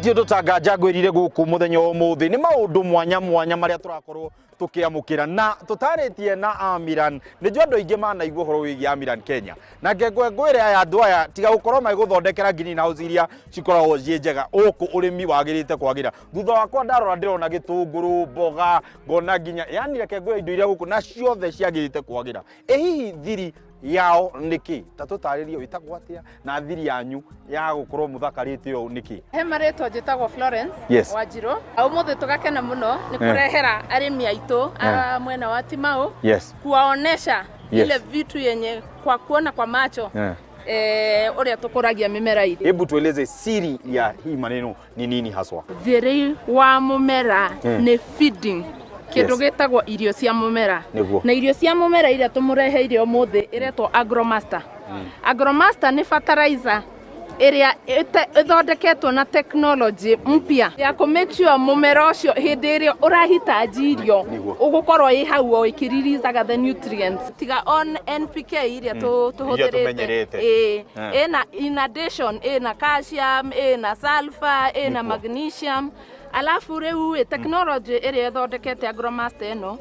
Ti ũndũ ta nganja ngwĩrire gũkũ mũthenya wa ũmũthĩ nĩ maũndũ mwanya mwanya marĩa tũrakorwo tũkĩamũkĩra na tũtarĩtie na Amiran. Nĩ njũĩ andũ aingĩ manaigua ũhoro wĩgiĩ Amiran Kenya, na ngengwe ngwĩre aya andũ aya tiga gũkorwo magĩgũthondekera greenhouse iria cikoragwo ciĩ njega gũkũ ũrĩmi wagĩrĩte kwagĩra. Thutha wakwa ndarora ndĩrona gĩtũngũrũ, mboga, ngona nginya yani reke ngwĩre indo iria gũkũ na ciothe ciagĩrĩte kwagĩra. Ĩ hihi thiri yao nĩkĩ? Ta tũtarĩrie wĩtagwo atĩa na thiri yanyu ya gũkorwo mũthakarĩte ũũ nĩkĩ? He marĩtwa, njĩtagwo Florence Wanjirũ. Ũmũthĩ tũgakena mũno nĩ kũrehera arĩmi aitũ a mwena wa Timau kuwaonesha ile vitu yenye kwa kuona kwa macho ũrĩa tũkũragia mĩmera itũ. Hebu tueleze siri ya hii maneno ni nini haswa? Thiri wa mũmera nĩ feeding, kĩndũ gĩtagwo irio cia mũmera. Na irio cia mũmera iria tũmũreheire ũmũthĩ ĩretwo Agromaster. Agromaster nĩ fertilizer ĩrĩa ĩthondeketwo na technology mpya ya kũ make sure mũmera ũcio hĩndĩ ĩrĩa ũrahitaji irio ũgũkorwo ĩ hau o ĩkĩririzaga the nutrients, tiga on NPK iria tũhũthĩrĩte. Tũmenyerete. Ĩĩ. Ĩna, in addition, ĩna calcium, ĩna sulfur, ĩna magnesium. Alafu rĩu ĩ technology ĩrĩa ĩthondekete Agromaster ĩno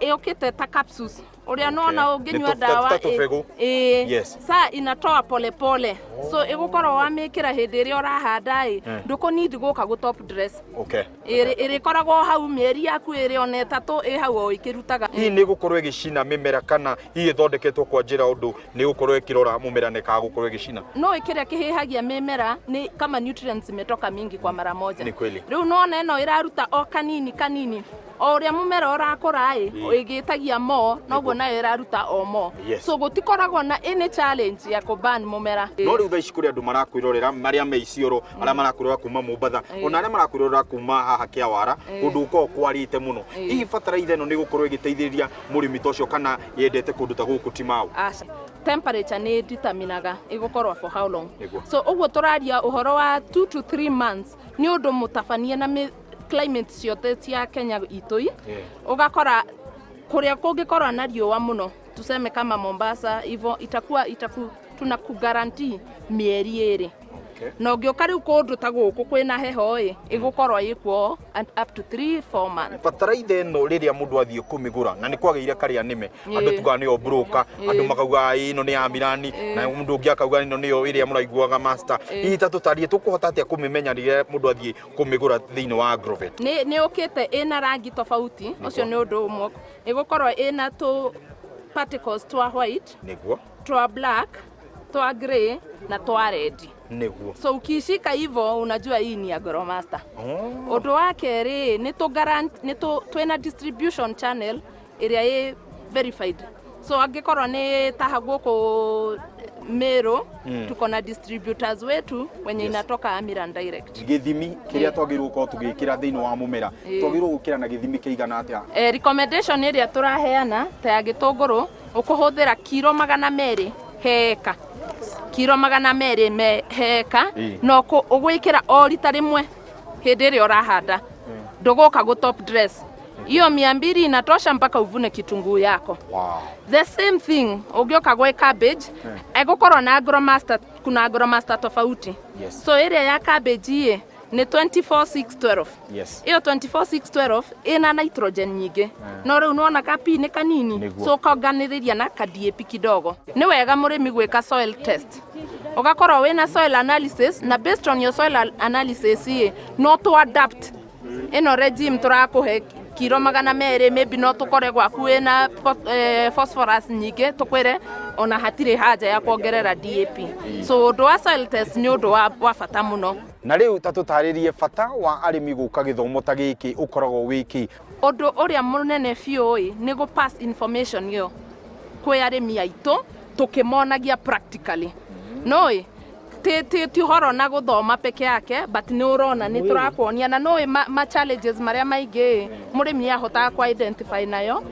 ĩũkĩte ta capsules ũrĩa nona ũngĩnyua Nĩ ndawa ta tũbegũ. Ĩĩ. Sa inatoa polepole, so ĩgũkorwo wamĩkĩra hĩndĩ ĩrĩa ũrahanda ĩ ndũkũ need gũka gũ top dress. Ĩrĩkoragwo hau mĩeri yaku ĩrĩ ona 3 ĩ hau o ĩkĩrutaga. Hihi nĩ gũkorwo ĩgĩcina mĩmera kana hihi ĩthondeketwo kwa njĩra ũndũ nĩ gũkorwo ĩkĩrora mũmera na ĩkaga gũkorwo ĩgĩcina? No kĩrĩa kĩhĩhagia mĩmera nĩ kama nutrients imetoka mingi kwa mara moja. Nĩ kweli. Rĩu nona ĩno ĩraruta o kanini kanini, o ũrĩa mũmera ũrakũra ĩ ĩgĩtagia mo noguo nayo ĩraruta o mo. So gũtikoragwo na any challenge ya kũban mũmera. No rĩu thaa ici kũrĩ andũ marakwĩrorera marĩa me Isiolo, arĩa marakwĩrorera kuma Mombatha, ona arĩa marakwĩrorera kuma haha Kĩawara, kũndũ gũkoragwo kwarĩte mũno. Hihi bataraitha ĩno nĩ gũkorwo ĩgĩteithĩrĩria mũrĩmi ta ũcio kana yendete kũndũ ta gũkũ Timau? Aca. Temperature nĩ determinaga ĩgũkorwo for how long. So ũguo tũraria ũhoro wa 2 to 3 months nĩ ũndũ mũtabanie na climate ciothe cia Kenya itũ. Ũgakora kũrĩa kũngĩkorwo na riũa mũno, tuseme kama Mombasa hivyo, itakuwa itaku tunakuguarantee mĩeri 2. Na ũngĩũka rĩu kũndũ ta gũkũ kwĩna heho ĩ ĩgũkorwo ĩkuo and up to 3 4 months. Bataraitha ĩno rĩrĩa mũndũ athiĩ kũmĩgũra na nĩ kwagĩire karĩa nĩme, andũ tugaga nĩyo broker, andũ makauga "Ĩ, ĩno nĩ ya Mirani," na mũndũ ũngĩ akauga ĩno nĩyo ĩrĩa mũraiguaga master. Hihi ta tũtarie tũkũhota atĩa kũmĩmenya rĩrĩa mũndũ athiĩ kũmĩgũra thĩinĩ wa Agrovet? Nĩ ũkĩte ĩna rangi tofauti, ũcio nĩ ũndũ ũmwe. Ĩgũkorwo ĩna tũ particles twa white, twa black, twa grey na twa red. So ukishika hivyo unajua hii ni Agromaster. Ũndũ wa kerĩ nĩ tũ nĩ tũ twĩna distribution channel ĩrĩa ĩ verified, so angĩkorwo nĩ taha gũkũ Meru, tuko na distributors wetu wenye inatoka Amiran direct. Gĩthimi kĩrĩa twagĩrĩirwo gũkorwo tũgĩkĩra thĩinĩ wa mũmera, twagĩrĩirwo gwĩkĩra na gĩthimi kĩigana atĩa? Recommendation ĩrĩa tũraheana ta ya gĩtũngũrũ, ũkũhũthĩra kiro 200 heka, kiro 200 me heka. Na ũgwĩkĩra o rita rĩmwe hĩndĩ ĩrĩa ũrahanda, ndũgũka gũ top dress. Hiyo 200 inatosha mpaka uvune kitunguu yako. The same thing ũngĩũka gwĩ cabbage, ĩgũkorwo na Agromaster, kuna Agromaster tofauti. So ĩrĩa ya cabbage ĩ nĩ 24 6 12. Ĩyo 24 6 12 ĩna nitrogen nyingĩ, no rĩu nĩwona ka P nĩ kanini. So ũkonganĩrĩria na ka DAP kidogo. Nĩ wega mũrĩmi gwĩka soil test, ũgakorwo wĩna soil analysis, na based on your soil analysis ĩ no tũ adapt ĩno regime tũrakũhe kiro 200. Maybe no tũkore gwaku wĩna phosphorus nyingĩ, tũkwĩre ona hatirĩ haja ya kuongerera DAP. So ũndũ wa soil test nĩ ũndũ wa bata mũno. Na rĩu ta tũtarĩrie bata wa arĩmi gũka gĩthomo ta gĩkĩ ũkoragwo wĩkĩ? Ũndũ ũrĩa mũnene biũ ĩ nĩ gũ pass information ĩyo kwĩ arĩmi aitũ tũkĩmonagia practically. Nũĩ ti ũhoro na gũthoma peke yake, but nĩ ũrona nĩ tũrakuonia na nũĩ ma challenges marĩa maingĩ ĩ mũrĩmi nĩ ahotaga ku identify nayo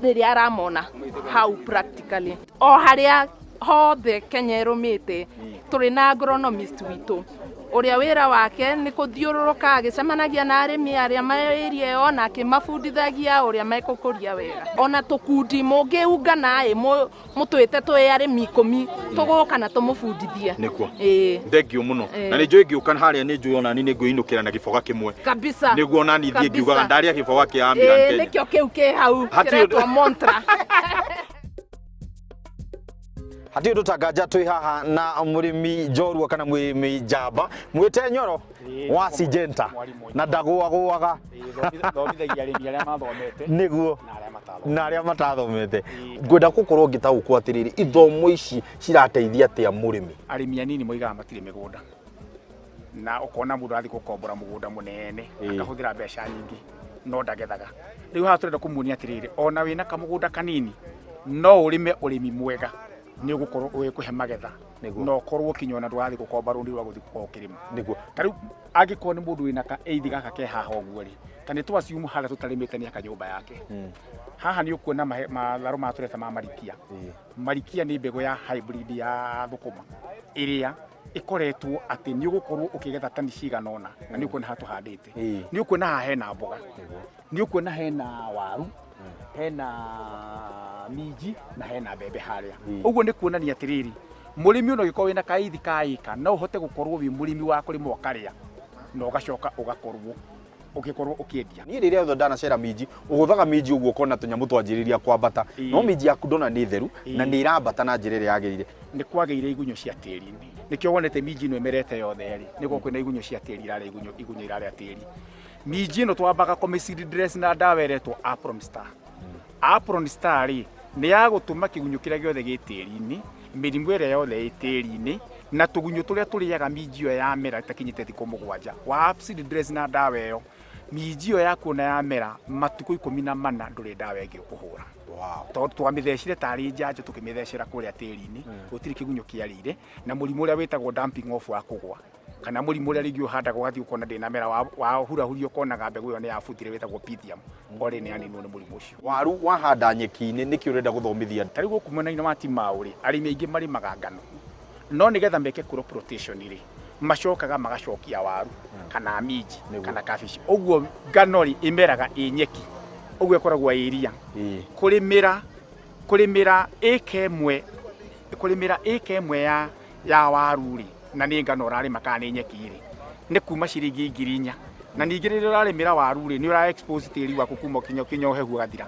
rĩrĩa aramona hau practically. O harĩa hothe Kenya ĩrũmĩte tũrĩ na agronomist witũ. Ũrĩa wĩra wake nĩ kũthiũrũrũka agĩcemanagia na arĩmi arĩa me area ĩyo na akĩmabundithagia ũrĩa mekũkũria wega. Ona tũkundi mũngĩungana ĩ mũtwĩte twĩ arĩmi 10 tũgũka na tũmũbundithie. Nĩguo. Ĩĩ. Thengiũ mũno. Ĩĩ. Na nĩ njũĩ ngĩũka harĩa nĩ njũĩ onani nĩ ngwĩinũkĩra na gĩboga kĩmwe. Kabisa. Nĩguo onani thiĩ Kabisa. ngiugaga ndarĩa gĩboga kĩa Amiran Ĩĩ, Kenya. nĩkĩo kĩu kĩ hau Hatirĩ ũndũ- kĩretwo Montra. Hatirĩ ũndũ tanganja twĩ haha na mũrĩmi njorua kana mũrĩmi njamba mwĩte Nyoro Ĩĩ, wa Syngenta mwarimũ. na ndagũagũaga. Thomithagia arĩmi arĩa mathomete Nĩguo. na arĩa matathomete. Na arĩa matathomete. Ngwenda gũkorwo ngĩtaũkwo atĩrĩrĩ, ithomo ici cirateithia atĩa mũrĩmi? Arĩmi anini moigaga matirĩ mĩgũnda, na ũkona mũndũ arathiĩ gũkombora mũgũnda mũnene akahũthĩra mbeca nyingĩ no ndagethaga. Rĩu haha tũrenda kũmuonia atĩrĩrĩ, ona wĩna kamũgũnda kanini no ũrĩme ũrĩmi mwega, nĩ ũgũkorwo ũgĩkũhe magetha Nĩguo. na ũkorwo ũkinya ona ndũrathiĩ gũkomba rũni rwa gũthiĩ gũkorwo ũkĩrĩma. Nĩguo. Ta rĩu angĩkorwo nĩ mũndũ wĩna ka eithi gaka ke haha ũguo rĩ, ta nĩ twaciumu harĩa tũtarĩmĩte nĩ aka nyũmba yake. Haha nĩ ũkuona matharũ maya tũreta ma marikia. Marikia nĩ mbegũ ya hybrid ya thũkũma ĩrĩa ĩkoretwo atĩ nĩ ũgũkorwo ũkĩgetha tani cigana ũna, na nĩ ũkuona haha tũhandĩte. Nĩ ũkuona haha hena mboga, nĩ ũkuona hena waru, hena minji na hena mbembe harĩa. Ũguo nĩ kuonania atĩrĩrĩ, mũrĩmi ona ũngĩkorwo wĩna kaithi ka ĩka no ũhote gũkorwo wĩ mũrĩmi wa kũrĩma ũkarĩa na ũgacoka ũgakorwo ũgĩkorwo ũkĩendia. Niĩ rĩrĩa othe ndanacera minji, ũgũthaga minji ũguo ũkona tũnyamũ twanjĩrĩria kwambata, no minji yaku ndona nĩ theru na nĩ ĩrambata na njĩra ĩrĩa yagĩrĩire. Nĩ kwagĩire igunyũ cia tĩri-inĩ, nĩkĩo wonete minji ĩno ĩmerete yothe rĩ, nĩguo kwĩna igunyũ cia tĩri irarĩa igunyũ, igunyũ irarĩa tĩri. Minji ĩno twambaga kũmĩ dress na ndawa ĩretwo Apron Star. Apron Star rĩ, nĩ ya gũtũma kĩgunyũ kĩrĩa gĩothe gĩ tĩri-inĩ, mĩrimũ ĩrĩa yothe ĩ tĩri-inĩ, na tũgunyũ tũrĩa tũrĩaga minji ĩyo yamera ĩtakinyĩte thikũ 7. Wa seed dress na ndawa ĩyo, minji ĩyo yaku ona yamera matukũ 14 ndũrĩ ndawa ĩngĩ ũkũhũra. Tondũ twamĩthecire tarĩ njanjo tũkĩmĩthecera kũrĩa tĩri-inĩ, gũtirĩ kĩgunyũ kĩarĩire, na mũrimũ ũrĩa wĩtagwo dumping off wa kũgwa, kana mũrimũ ũrĩa rĩngĩ ũhandaga ũgathiĩ ũkona ndĩnamera, wahurahuria ũkonaga mbegũ ĩyo nĩ yabuthire, wĩtagwo Pythium, orĩ nĩ yaninwo nĩ mũrimũ ũcio. Waru wahanda nyeki-inĩ, nĩkĩ ũrenda gũthomithia? Ta rĩu gũkũ mwena-inĩ wa Timau rĩ, arĩmi aingĩ marĩmaga ngano, no nĩgetha meke crop rotation rĩ, macokaga magacokia waru kana minji kana kabici. Ũguo ngano rĩ ĩmeraga ĩ nyeki, ũguo ĩkoragwo ĩ ria. Kũrĩmĩra ĩka ĩmwe, kũrĩmĩra ĩka ĩmwe ya waru rĩ, na nĩ ngano ũrarĩma kana nĩ nyeki rĩ, nĩ kuma ciringi 4,000. Na ningĩ rĩrĩa ũrarĩmĩra waru rĩ, nĩ ũra expose tĩri waku kuma kinya ũhehu ũgathira.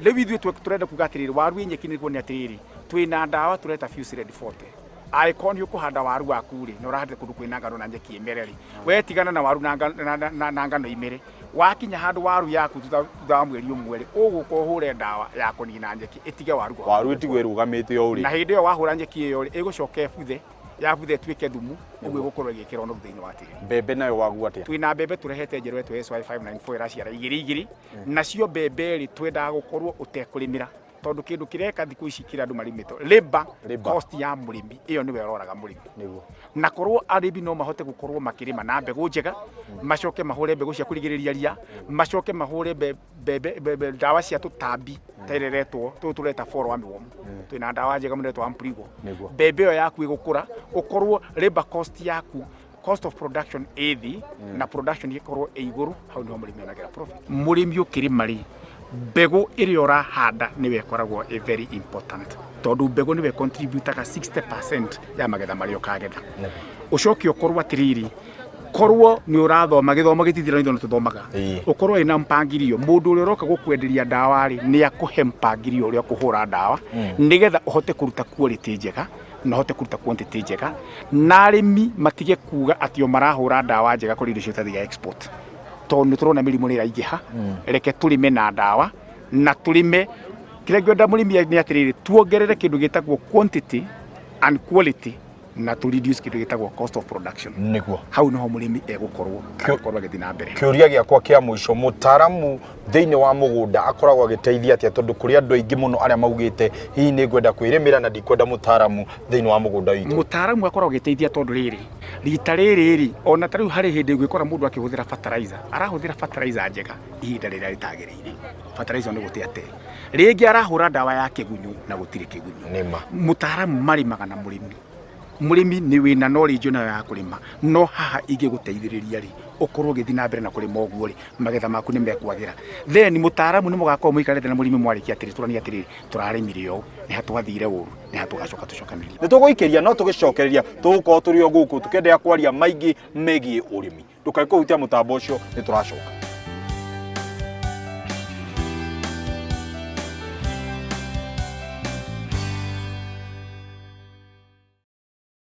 Rĩu ithuĩ tũrenda kuga atĩrĩrĩ, waru ĩ nyeki nĩguo nĩ atĩrĩrĩ, twĩna ndawa tũreta Fusred Forte. Angĩkorwo nĩ ũkũhanda waru waku rĩ, na ũrahanda kũndũ kwĩna ngano na nyeki ĩmere rĩ, we tigana na waru na ngano imere. Wakinya handũ waru yaku thutha wa mweri ũmwe rĩ, ũgũka ũhũre ndawa ya kũnina nyeki ĩtige waru gwaku. Waru ĩtigwo ĩrũgamĩte o ũrĩ. Na hĩndĩ ĩyo wahũra nyeki ĩyo rĩ, ĩgũcoka ĩbuthe, yabuthe ĩtuĩke thumu, ũguo ĩgũkorwo ĩgĩkĩrwo ũnoru thĩinĩ wa tĩri. Mbembe nayo wagu atĩa? Twĩna mbembe tũrehete njerũ ĩtwo SY594 ĩraciara igĩrĩ igĩrĩ, nacio mbembe rĩ, twendaga gũkorwo ũtekũrĩmĩra, tondũ kĩndũ kĩreka thikũ ici kĩrĩa andũ marĩmĩtwo labor Labor. cost ya mũrĩmi ĩyo nĩwe ĩroraga mũrĩmi. Nĩguo. Na korwo arĩmi no mahote gũkorwo makĩrĩma na mbegũ njega, macoke mahũre mbegũ cia kũrigĩrĩria ria, macoke mahũre mbembe ndawa cia tũtambi ta ĩrĩa ĩretwo tũtũ tũreta fall armyworm, twĩna ndawa njega mũno ĩretwo Ampligo. Nĩguo. Mbembe ĩyo yaku ĩgũkũra, ũkorwo labor cost yaku, cost of production ĩ thĩ na production ĩkorwo ĩ igũrũ, hau nĩho mũrĩmi onagĩra profit. Mũrĩmi ũkĩrĩma rĩ, mbegũ ĩrĩa ũrahanda nĩyo ĩkoragwo ĩ very important, tondũ mbegũ nĩyo ĩcontributaga 60% ya magetha marĩa ũkagetha. Ũcoke ũkorwo atĩrĩrĩ, korwo nĩ ũrathoma, gĩthomo gĩtithira nĩ tũthomaga, ũkorwo wĩna mpangilio, mũndũ ũrĩa ũroka gũkwenderia ndawa rĩ, nĩ akũhe mpangilio ũrĩa ũkũhũra ndawa, nĩgetha ũhote kũruta quality njega na ũhote kũruta quantity njega, na arĩmi matige kuga atĩ o marahũra ndawa njega kũrĩ indo ciothe export, tondũ nĩ tũrona mĩrimũ nĩ ĩraingĩha. Reke tũrĩme na ndawa na tũrĩme kĩrĩa ngwenda mũrĩmi nĩ atĩrĩrĩ, tuongerere kĩndũ gĩtagwo quantity and quality na tũ reduce kĩndũ gĩtagwo cost of production. Nĩguo. Hau nĩho mũrĩmi egũkorwo agĩkorwo agĩthiĩ na mbere. Kĩũria gĩakwa kĩa mũico, mũtaaramu thĩinĩ wa mũgũnda akoragwo agĩteithia atĩa? Tondũ kũrĩ andũ aingĩ mũno arĩa maugĩte hihi nĩ ngwenda kwĩrĩmĩra na ndikwenda mũtaaramu thĩinĩ wa mũgũnda witũ. Mũtaaramu akoragwo agĩteithia tondũ rĩrĩ, rita rĩrĩ rĩ, ona ta rĩu harĩ hĩndĩ ũngĩkora mũndũ akĩhũthĩra fertilizer, arahũthĩra fertilizer njega ihinda rĩrĩa rĩtagĩrĩire. Fertilizer nĩ gũte ate. Rĩngĩ arahũra ndawa ya kĩgunyũ na gũtirĩ kĩgunyũ. Nĩma. Mũtaaramu marĩmaga na mũrĩmi. Mũrĩmi nĩ wĩna knowledge nayo ya kũrĩma, no haha ingĩgũteithĩrĩria rĩ, ũkorwo ũgĩthiĩ na mbere na kũrĩma ũguo rĩ, magetha maku nĩ mekwagĩra. Then mũtaaramu nĩ mũgakorwo mũikarĩte na mũrĩmi mwarĩkia atĩrĩ, tũranie atĩrĩrĩ, tũrarĩmire ũũ, nĩ ha twathire ũru, nĩ ha tũgacoka tũcokanĩrie. Nĩ tũgũikĩria no tũgĩcokereria tũgũkorwo tũrĩ o gũkũ tũkĩenderea kwaria maingĩ megiĩ ũrĩmi. Ndũkae kũhutia mũtambo ũcio, nĩ tũracoka.